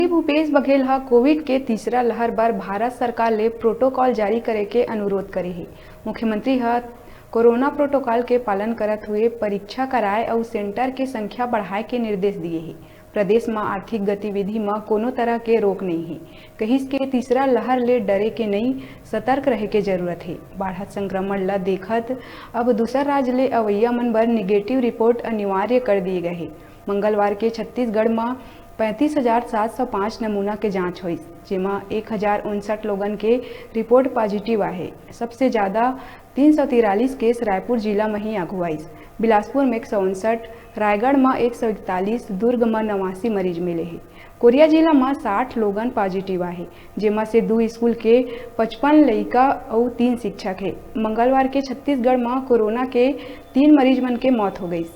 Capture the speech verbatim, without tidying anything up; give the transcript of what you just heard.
भूपेश बघेल ह कोविड के तीसरा लहर बर भारत सरकार ले प्रोटोकॉल जारी करे के अनुरोध करे हे। मुख्यमंत्री ह कोरोना प्रोटोकॉल के पालन करत हुए परीक्षा कराए अउ सेंटर के संख्या बढ़ाए के निर्देश दिए हे। प्रदेश म आर्थिक गतिविधि म कोनो तरह के रोक नइ हे। कहिस के तीसरा लहर ले डरे के नइ, सतर्क रहे के जरूरत हे। बाढ़त संक्रमण ल देखत अब दूसर राज्य ले अवइया मन बर निगेटिव रिपोर्ट अनिवार्य कर दिए गए हे। मंगलवार के छत्तीसगढ़ म पैंतीस हजार सात सौ पाँच नमूना के जांच होइस, जेमा एक हजार उनसठ लोगन के रिपोर्ट पॉजिटिव आहे। सबसे ज्यादा तीन सौ तिरालीस केस रायपुर जिला म ही आघू आइस। बिलासपुर म एक सौ उनसठ, रायगढ़ म एक सौ इकतालीस, दुर्ग म नवासी मरीज मिले हे। कोरिया जिला म साठ लोगन पॉजिटिव आहे, जेमा से दू स्कूल के पचपन लइका अउ तीन शिक्षक हे। मंगलवार के छत्तीसगढ़ म कोरोना के तीन मरीज मन के मौत हो गइस।